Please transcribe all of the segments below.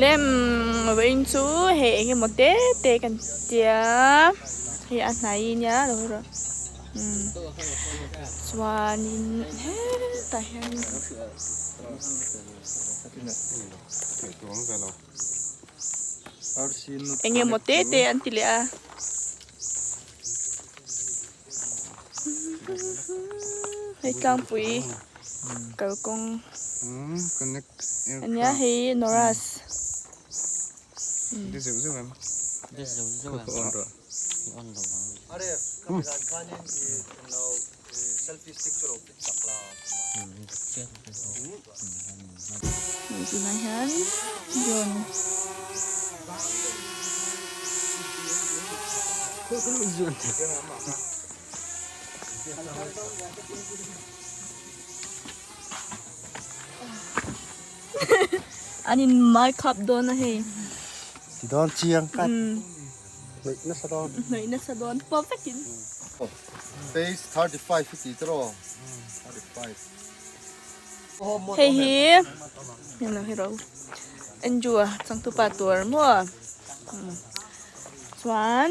Lem vawiin chu hei eng emaw te te kan tia hei a hnai nia lo rawh umm chuanin hetah hian eng emaw te te an ti leh a. Hei tlangpui kalkawng ania hei Noras. Tunah hian drone an in mai khap dawn a hei. Ti dawn chiang kat. Hnawih nasa dawn. Hnawih nasa dawn perfect in. Page 35 hi ti tiraw? 35. Hei hi heng hero Andrew a changtupa tur maw chuan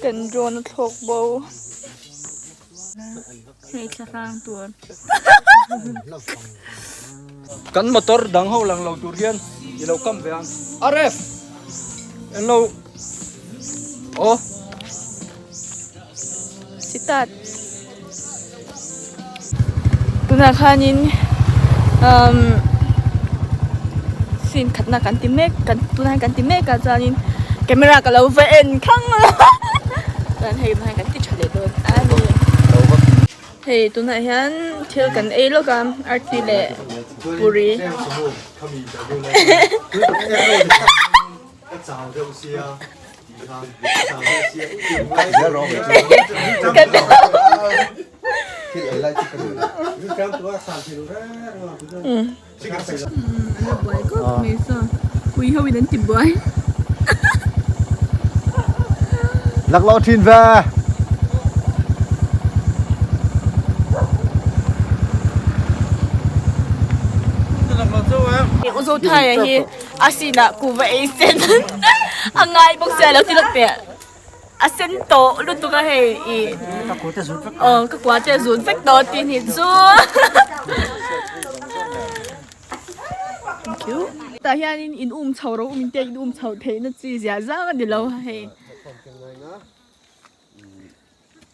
kan drone a thlawk bo. Hei thla hrang tur. Kan motor dang ho lang lo tur hian i lo kam ve ang. RF! En lo. Aw. Sitat. Tunah khanin umm scene khatna kan ti mek kan tunah hian kan ti mek a chuanin camera ka lo va en khang a chuan hei tunah hian kan ti tha leh dawn a ni hei tunah hian thil kan ei lawk a arti leh puri. Laklawh ṭhin ve. Uzothaya hi A sinah kuhva ei sen a ngai bawk sia lo ti lawk teh a sen tawh lutuk a hei ih Ka kua te a zun vek aw ka kua te a zun vek tawh tih ni chu thank you tah hianin in um chho ro um in te in um chho theihna chi zia zang a ni lo a hei.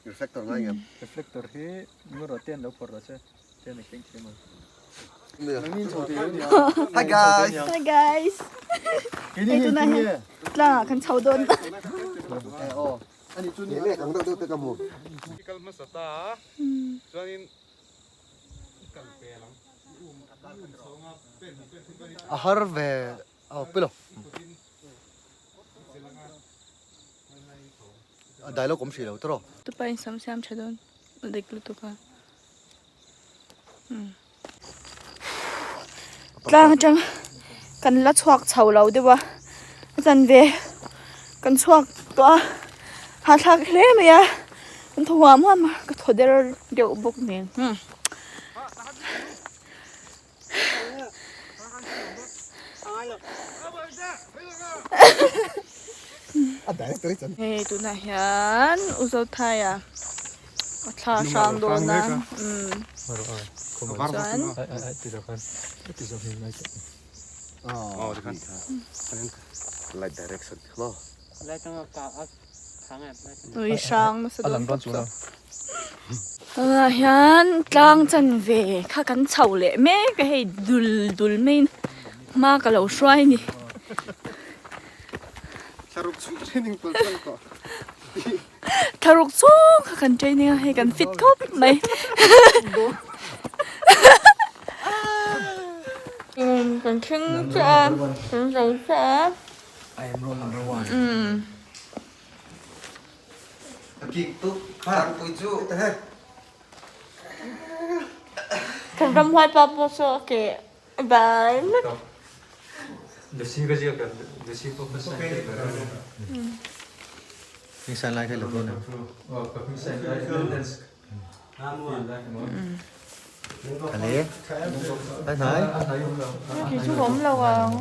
Reflector ngai ngem. Reflector hi ngawrh te an lo phawrh rawh se. Hi guys. Hi guys. Hei tunah hian tlangah kan chho dawn. Ani chu ni lek ang deuh deuh te ka hmu. Kal hmasa ta a chuanin kal pel ang. A har ve aw pilo. A dialogue awm hrih lo tawrh aw. Tupa in sam siam tha dawn a dik lutuk a. Tlang atang kan la chhuak chho lo deuh a a chanve kan chhuak tawh a hahthlak hle mai a kan thaw huam huam a ka thaw der deuh bawk nen Hei tunah hian U Zothaia a thla hrang dawn a chuan Ui hrang nasa dawn bawk chu. Tunah hian tlang chanve kha kan chho leh mek a hei dul dul maiin hma ka lo hruai a ni. Thlaruk chhung training pawlh tlang tawh. Thlaruk chhung kha kan training a hei kan fit khawp mai. Kan thleng chiah a kan zo chiah a. I am rule number one. Kan ramhuai pa pawh saw a keh bai mek. Lucy ka ziak Lucy pawh ka sign tel ber a. Hming sign lai kha i la dawn em? Aw ka hming sign lai lens. Ale. Ai hnai. Kei chu ka awm lo ang.